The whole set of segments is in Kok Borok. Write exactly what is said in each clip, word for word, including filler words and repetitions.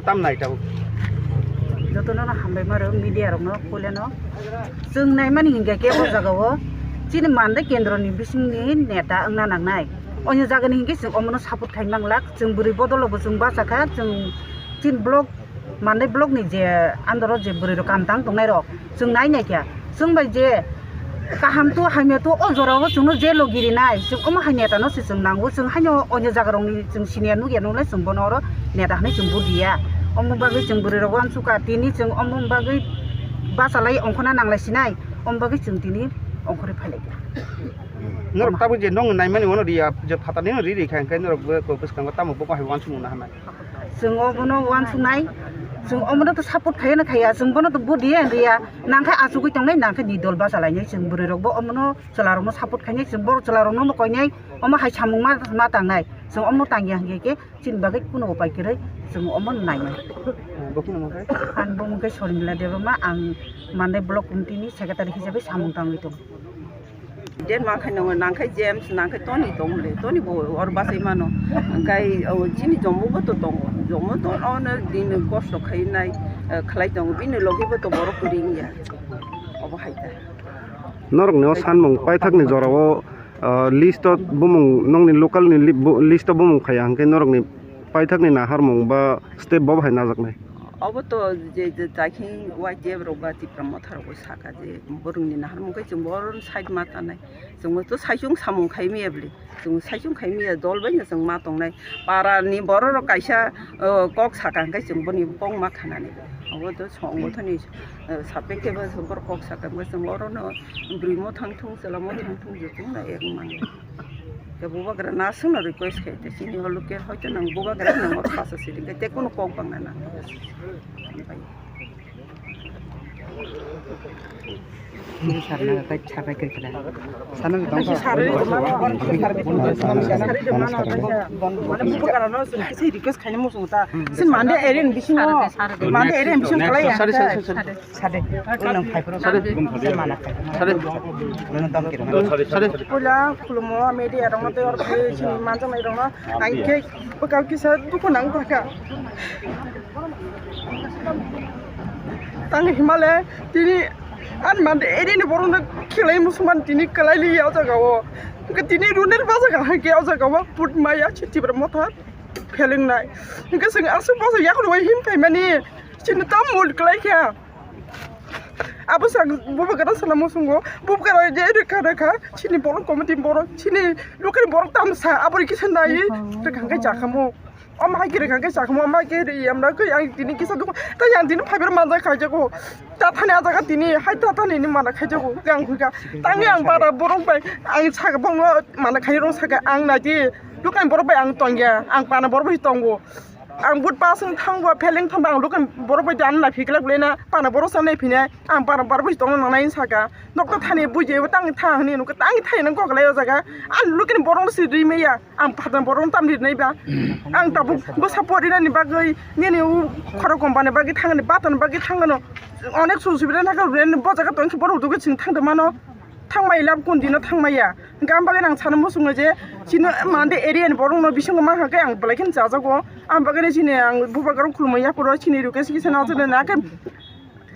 Tam nai tau. Jotono hambai maro media rokno puilano. Chwng naimani hinkhe kebo jagao chini mande kendroni bisingni neta wngna nangnai. Onyo jagani hinkhe chwng omono support khai manglak. Chwng bwrwi bodolo bo chwng bachakha, chwng chini block, mande block ni je andoro je bwrwi rok kam tang tongnai rok chwng nai naikha. Chwng bai je kaham to hamya to o jorao chwngno je logi rinai, chwng omo hai neta no se chwng nango, chwng haino onyo jaga rokni chwng senior nukya nukle chwng bono oro neta hinwi chwng budi ya. Omo bagwi chwng bwrwi rok uansukha, tini chwng omo bagwi bachalai ongkhorna nanglai sinai, omo bagwi chwng tini ongkhorwi phailaikha. Norok tabuk je nong naimani uano riya, je phatarni no ri ri kha, hwnkhe norok bo bwskango tamo bo bahai uansukmung naharnai. Chwng obono uansuknai, chwng omono to support khaiya na khaiya, chwng bono to budi ya riya, nangkhe achugwi tongnai, nangkhe ni dol bachalainai, chwng bwrwi rokbo omono chwla rokno support khainai, chwng borok chwla rokno bo koinai, omo hai samung ma, ma tangnai, chwng omo tangya hinkhe khe chini bagwi kuno upai kwrwi chwng omo nainai. Bo kuno mungkhe? Ani bo mungkhe Sormila Debbarma, ang Mandai block committee ni secretary hisabe samung tangwi tongo. Den ma khai nangkhe James, nangkhe Tony tong le, Tony bo or basai mano. Hwnkhe o chini jomo bo to tongo, jomo to ono din kosto khainai, eh, khlai tongo, bini logi bo to borok kwrwi wngya. Obo hai ta. Norokni o sanmung paithakni jorao, ah, list o bumung, nokni local ni li-, bu-, list o bumung phaiya hwnkhe norokni paithakni naharmung ba step bo bahai najaknai. Obo to je, je jakhing Y T F rok ba Tipra Motha rok saka je borokni naharmung khe chwng bo oro side ma tanai. Chwng to saichung samung khai maya bwle. Chwng saichung khai maya dol bai no chwng ma tongnai. Para ni borok rok kaisa, o, kok saka hwnkhe chwng boni kok ma khanani. Obo to songothoni, o, sapekhe bo borok kok saka hwnkhe chwng oro no bwrwi mo thang thung, chwla mo thang thung, je chwng no ek mang. Khe bubagra no aswkno request khai, te chini olo khe hoito nang bubagra nang oro pasa sidi, khe te kunu kok bangna nang. Sana tongkha. Mane bubagra no chwng kisa request khaina muchungo ta. Sin Mande area ni bisingo, Mande area ni bisingo kalai ya. Sade, sade, sade. Sade. Sade. Sade. Sade. Sade. Sade. Sade. Sade. Puila khulumo media rokno tei oro phai chini manjaknai rokno ang khe bwkha kisa dukhu nang thaka. Tang himale tini an Mande area ni borokno khelai musuman tini kalai li o jaga o. Hwnkhe tini runel bajaga hwnkhe o jaga o put maya chitibra motha phelengnai. Hwnkhe chwng aswk bwsa yakhwlwi him phaimani chini tam mul kalai kha. Abo sa bubagra sana muchungo, bubagra je rwkha rwkha, chini borok committee borok, chini lokal borok tamsa, abo rwkhe sa nai, rwkha hwnkhe chakhamo. Omo hai khe rwkha hwnkhe chakhamo, omo hai khe rwya mra khe ang tini kisa dukhu, tei ang tini phaibar manjak khaijago. Tathani a jaga tini, hai tathani ni mana khaijago, ang khuika. Tangwi ang para borok bai, ang saka bongno mana khairok saka, ang naidi, lokal borok bai ang tongya, ang pana borok bai tongo. Ang but pasing thangba pheleng thangba ang lokal borok bai dan nai phiklak bwlai na pana borok sa nai phinai ang pana borok bai tongna nangnai saka nokta thani bui je tang tha hwnwi nokta tang thai nang kok lai o jaga ang lokal borok si ri maya ang phatar borok tam ri nai ba ang tabuk bwsa pori nani bagwi nini u khoro company bagwi thangni batani bagwi thangno onek su subida naka rwni bo jaga tong borok dugwi sing thang mano. Thangmai lab kun dino thangmaiya. Hwnkhe ang bagwi ang sana muchungo je chini Mande area ni borokno bisingo mankha khe ang belai kheno chajago. Ang bagwi chini ang bubagra khulumui yaphuru chini rwkhe sikhe sana achukle na khe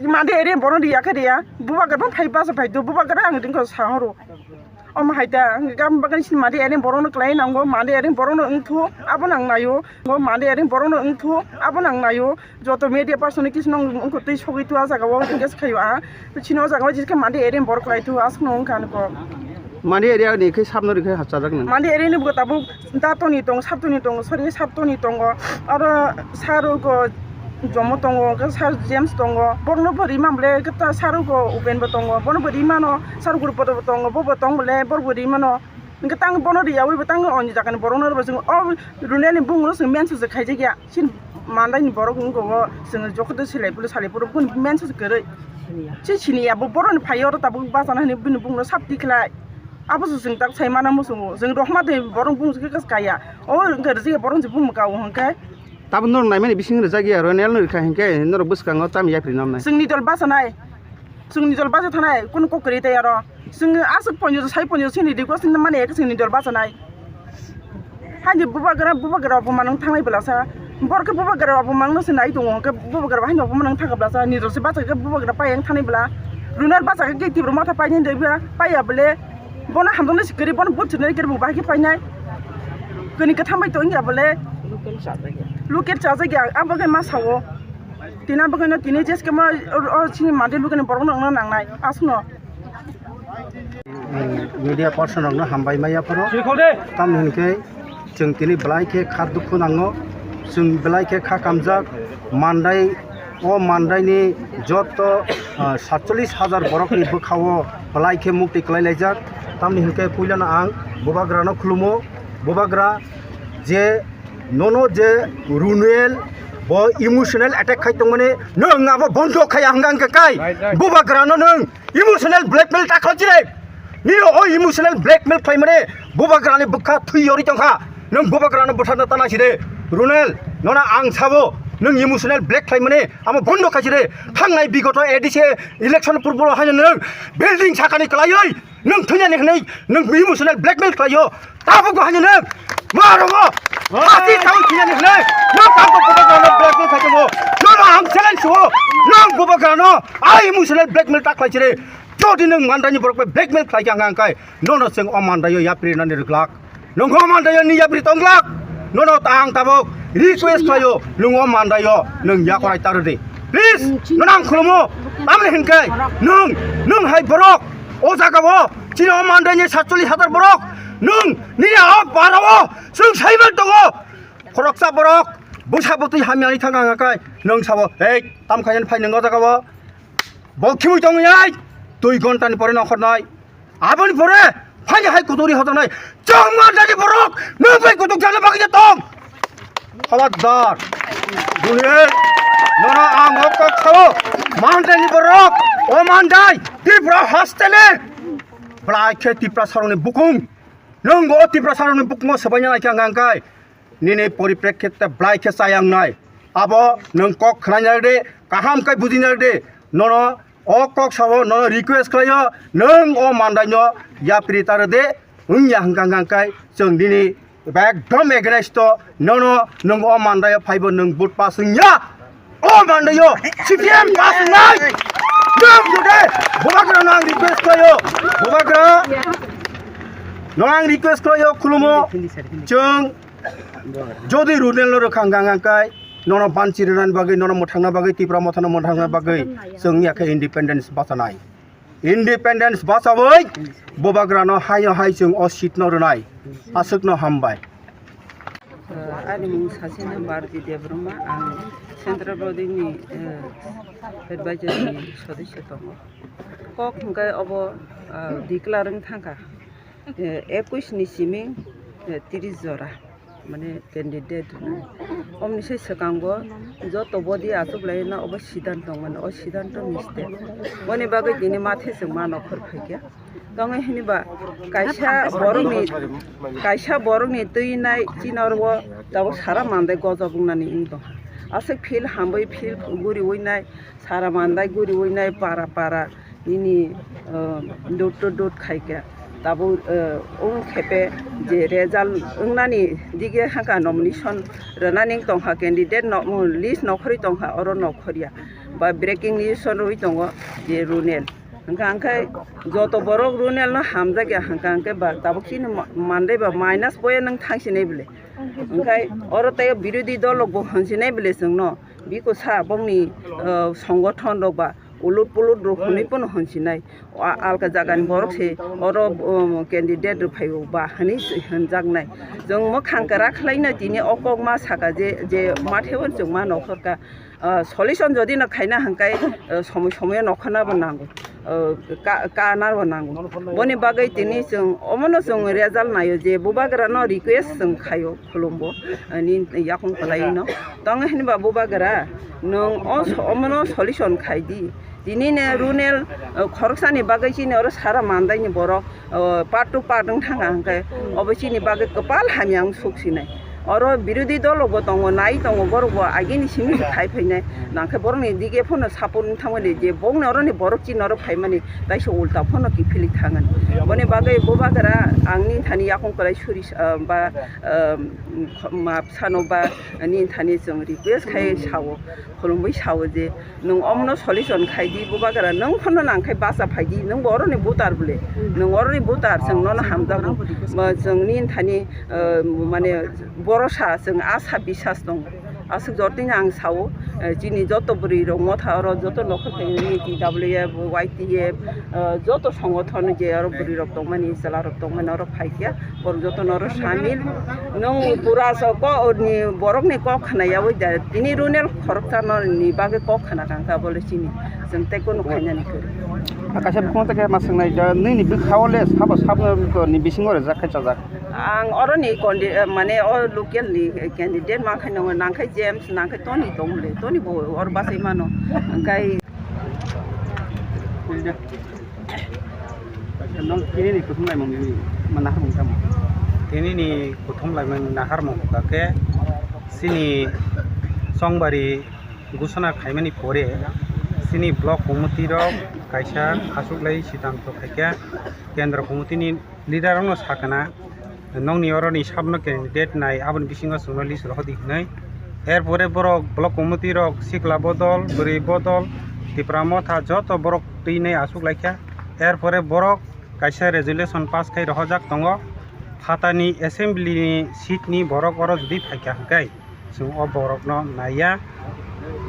Mande area ni borok riya khe riya. Bubagra phai basa phai do bubagra ang ringkho sa horo. Omo hai ta hwnkhe ang bagwi chini Mande area ni borokno kwlai nango Mande area ni borokno wngthu abono ang naio. Mande area ni borokno wngthu abono ang naio. Joto media person ni kisu nang wngkha tei sogwi tu a jaga o engage khaio a. Chini o jaga o jikhe Mande area ni borok kwlai tu aswk no wngkha nokho. Mande area ni khe sabno rikhe hachajak nang. Mande area ni bo tabuk Datoni tong, Saptoni tong, sorry, Saptoni tongo. Aro sir ko Jomo tongo, khe sir James tongo. Borno bo rimam le khe ta sir ko Upen bo tongo. Bono bo rimano, sir Guru bo tongo, bo bo tong bole bor bo rimano. Hwnkhe tang bono riyawi bo tang oni jaga ni borok no bo chwng o runel ni bung no chwng mention se khaijak ya. Chini Mandai ni borok wngkha o chwng jokoto silai pulu salai puru bini mention se kwrwi. Chi sini ya bo borok ni phai oro tabuk bachana hwnwi bini bung no sap tikhlai. Abo se chwng tak sai mana muchungo chwng rohma de borok bung se kaya. O hwnkhe rwjak ya borok se bung ka o hwnkhe. Tabuk norok naimani bising rwjak ya aro nel no rikha hwnkhe norok bwskango tamo yapri nang nai. Chwngni dol bachanai. Chwngni dol bacha thanai kunu kok kwrwi tei aro. Chwng aswk ponjo sai ponjo chini request ni mani ekhe chini dol bachanai. Haini bubagra, bubagra bo manung thangnai belasa. Borok khe bubagra bo mangno se nai tongo, hwnkhe bubagra bo haino bo manung thangkha belasa. Nijor se bachai khe bubagra pai ang thangnai bela. Runar bachai khe tibro motha painai de ba, paiya bole. Bono hamjaknai se kwrwi, bono but swnai kwrwi bo bahai khe painai. Kwnwi kwtham bai tongya bole. Luket chajakya, abo khe ma sao. Tini abo khe no tini jeskhe ma o, o chini mande lukani borok no nangnai. Aswkno. Media person rokno hambai maya phoro. Tamni hinkhe chwng tini belai khe kha dukhu nango. Chwng belai khe kha kamjak. Mandai, o mandaini joto, ah, satchollish hajar borokni bwkhao belai khe mukti kwlai laijak. Tamni hinkhe puilano ang bubagrano khulumo. Bubagra je nono je Runel bo emotional attack khai tongmani, nwng abo bondo khai hwnka hwnka kai. Bubagrano nwng emotional blackmail ta khlai chire. Nini o emotional blackmail khlaimani bubagrani bwkha thwi yori tongkha. Nwng bubagrano butharna tana side. Runel, nono ang sabo, nwng emotional black khlaimani amo bondo khai side. Thangnai bigoto A D C election purbo haino nwng building sakani kwlaiwi nwng thwinani hwnwi nwng emotional blackmail khlaio. Tabuk bo haino nwng ma rogo. Hati tang thwinani hwnwi nwng tabuk bubagrano blackmail khai tongo. Nono ang challenge suo. Nwng bubagrano ai emotional blackmail ta khlai side. Jodi nwng mandaini borok bai blackmail khlai kha hwnka hwnkhe, nono chwng o mandaio yapri nani rwglak. Nwng o mandaio ni yapri tonglak. Nono ta ang tabuk request khlaio, nwng o mandaio nwng yakorai ta rwdi. Please, nono ang khulumo. Tamni hinkhe nwng, nwng hai borok o jagao chini o mandaini satchollish hajar borok nwng nini o parao chwng saiman tongo. Khoroksa borok bwsa bwtwi hamyani thang hwnka hwnkhe nwng sabo, "Ei, tam khaiyani phai nwng o jagao?" Bo khiui tongwi nai, dui ghontani pore nongkhornai. Aboni pore phaini hai kuturi hotongnai. Chwng mandani borok, nwng bai kutuk jana bagwi tong. Khabardar. Duni, nono ang o kok sao. Mandani borok, o mandai, Tripura hostele. Belai khe Tiprasarokni bukung. Nwng o Tiprasarokni bukungo swbaina naikha hwnka hwnkhe. Nini poriprekkhitte belai khe chayangnai. Abo nwng kok khnaina rwdi, kaham khe bujina rwdi. Nono o kok sao, nono request khlaio, nwng o mandaino yapri ta rwdi, wngya hwnka hwnka khe chwng nini ekdom against o, nono nwng o mandaio phaibo nwng but pass wngya. O mandaio C P M pass wngnai. Nwng jude bubagra no ang request khlaio, bubagra no ang request khlaio, khulumo, chwng Jodi Runel no rwkha hwnka hwnka khe nono banchi rwnani bagwi, nono mwthangna bagwi, Tipra Mothano mwthangna bagwi chwng ya khe independence bachanai. Independence bachawi bubagrano haino hai chwng o seat no rwnai. Aswkno hambai. Ani mung sasina Bharati Debbarma, ang Central Body ni, eh, advisor ni sodosyo tongo. Kok hwnkhe obo, ah, declare wng thangkha, eh, ekush ni siming, eh, tris jora. Mane candidate rwnai. Omni se swkango joto body achuk lai na obo siddhanto tongmani, o siddhanto mistake. Boni bagwi tini mathe chwng ma nokhor phaikha. Tongwi hiniba kaisa borokni, kaisa borokni twi nai chini oro o tabuk sara mandai gojok wngnani wng tongkha. Aswk field hamwi field guriwi nai sara mandai guriwi nai para para nini, uh, dot to dot khaikha. Tabuk, uh, wng khepe je result wngnani dige haka nomination rwnani wng tongkha candidate no, list nokhorwi tongkha oro nokhorya. Ba breaking news rwi tongo je Runel. Hwnkha hwnkhe joto borok Runel no hamjakya hwnkha hwnkhe ba tabuk chini ma-, mandai ba minus boya nwng thangsinai bwle. Hwnkhe oro tei birodhi dol rok bo hwnsinai bwle chwngno. Biko sa bongni, uh, songothon rok ba ulut pulut rok hwnwi pono hwnsinai. A-, alka jagani borok se oro, um, candidate rok phaio ba hwnwi hwnjaknai. Chwng mwkhang kwrak khlaina tini o kok ma saka je, je matheo chwng ma nokhorka, uh, solution jodi no khaina hwnkhe, uh, somoi somoi nokhorna bo nango. Uh, ka, ka narwa nango. Boni bagwi tini chwng omono chwng result naio je bubagrano request chwng khaio khulumbo, ani yakung kwlaiwi no. Tong hinba bubagra nwng o so-, omono solution khai di. Tini ne Runel, uh, khoroksani bagwi chini oro sara mandaini borok, uh, part to part wng thanga hwnkhe obo chini bagwi kwpal hamya wng suk sinai. Oro birodhi dol rok bo tongo, nai tongo, borok bo agini simi khai phainai. Nangkhe borokni dige phano support wng thangmani je bongni oroni borok chini oro phaimani, taisa ulta phano kiphilwi thangani. Boni bagwi Bubagra ang nini thani yakung kwlai suri, ah, ba, ah, ma bwsano ba nini thani chwng request khai sao, khulumwi sao je, nwng omno solution khai di, Bubagra nwng phano nang khai bacha phai di, nwng bo oroni voter bole, nwng oroni voter, chwng nono hamjago. Ba chwng nini thani, ah, mane borosa, chwng asa bisas tongo. Aswk jotoni ang sao, eh, chini joto bwrwi rok motha oro joto nokha khaini T W F, Y T F, eh, joto songothon je oro bwrwi rok tongmani, chwla rok tongmani oro phaikya, borok joto no oro samil. Nwng pura so ko ni borok ni kok khna yawi da, tini runel khoroksa no ni bagwi kok khna kangkha bole chini, chwng tei kono khainani kwrwi. Kaisa bukhuk tei ma swngnai, nini bwkha o le sabo sabo ni bisingo rwjak khai chajak. Ang oroni kondi-, eh, mane o local ni candidate ma khai nangkhe James, nangkhe Tony tong le, Tony bo or basai mano. Angkai Nong tini ni kuthum lai mung ni ma nahar mung tamo? Tini ni kuthum lai mung nahar mung kake sini songbari gusana khaimani pore sini block committee rok kaisa aswk lai siddhanto khaikha, kendro committee ni leader rokno sakana, nokni oroni sabno candidate nai, aboni bisingo chwngno list rohordi hinwi. Er pore borok block committee rok sikla bodol, bwrwi bodol, Tipra Motha joto borok twinai aswk laikha. Er pore borok kaisa resolution pass khai rohorjak tongo, phatani assembly ni seat ni borok oro jodi phaikha hwnkhe, chwng o borokno naiya.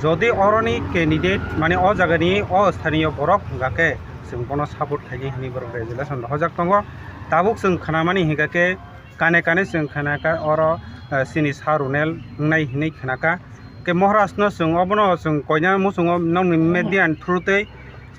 Jodi oroni candidate, mane o jagani o sthaniyo borok hwnkha khe, chwng bono support khainai hinwi borok resolution rohorjak tongo. Tabuk chwng khnamani hwnkha khe, kane kane chwng khnakha oro, eh, chini Sir Ronel wngnai hinwi khnakha. Khe Maharaj no chwng obono chwng koina muchungo nokni media ni through twi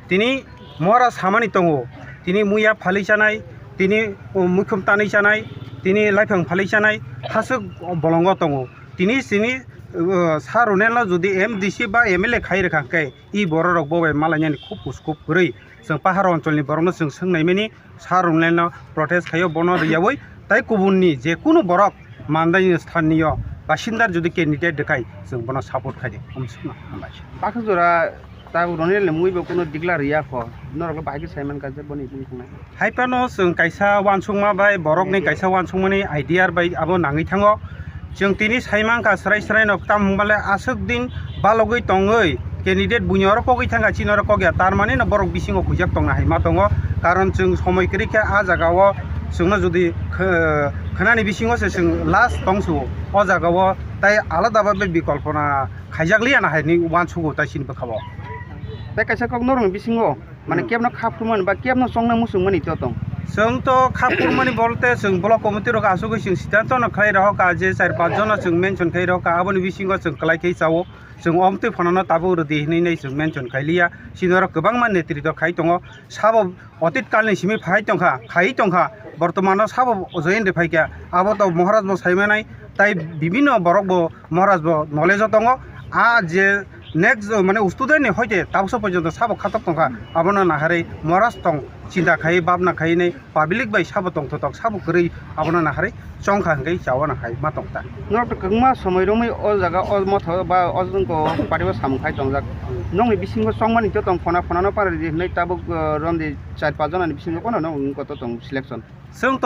tini Maharaj samani tongo, tini muya phalwi chanai, tini, um, muikhum tanwi chanai, tini laiphang phalwi chanai, haswk bolongo tongo. Tini sini, uh, Sir Ronel no jodi M D C ba M L A khai rwkha khe, i borok rok bo bai malainani khub kuskub kwrwi. Chwng pahar onchol ni borok no chwng swng nai mani, Sir Ronel no protest khaio, bono riyaui tai kubun ni je kunu borok mandai ni sthan ni o basinda jodi candidate rwkhai, chwng bono support khai di. Hambai. Baksa jora ta Ronel ni mui bo kunu declare riya kho, norok le bahai khe sai man kha je boni mui thangnai. Hai phano chwng kaisa uansukma bai borokni kaisa uansukmani idea bai abo nangwi thango. Chwng tini sai mankha srai srai no, tamo hwnba le aswk din balogwi tongwi candidate buini oro kogwi thangkha, chini oro kok ya, tar mani no borok bisingo khuijak tongna hai ma tongo. Karon chwng somoi kwrwi khe ah jaga o chwngno jodi kh-, khwnani bisingo se chwng last tong sugo, o jaga o tai alada babe bikolpona khaijak liya na hai hinwi uansugo tai chini bwkha o. Tai kaisa kok norokni bisingo, mane, hmm, kebno kha phurmani ba kebno chongna muchungmani to tong? Chwng to kha phurmani bolte chwng block committee rok asugwi chwng siddhanto no khlai rohor kha je char panch jona chwng mention khai rohor kha, aboni bisingo chwng kwlai khai chao. Chwng omtwi phano no tabuk rwdi hinwi nai chwng mention khai liya. Chini oro kwbangma netrito khai tongo. Sabo otit kalni simi phai tongkha, khai tongkha, bortomano sabo join de phaikha. Abo to Maharaj bo saimanai, tai bibinno borok bo Maharaj bo knowledge o tongo. A je next, mane, student ni hoite tabukso porjonto sabo khatok tongkha, abono naharwi Maharaj tong chinta khai, babna khai nai, public bai sabo tongthotok, sabo kwrwi, abono naharwi chongkha hwnkhe chawana hai ma tongta. Norok to kwbangma somoi romwi o jaga o motha ba o jongko party o samung khai tongjak. Nokni bisingo chongmani to tong phona phonano para di hinwi tabuk, uh, rondi char panch jona ni bisingo kono no wngkha to tong selection. Chwng to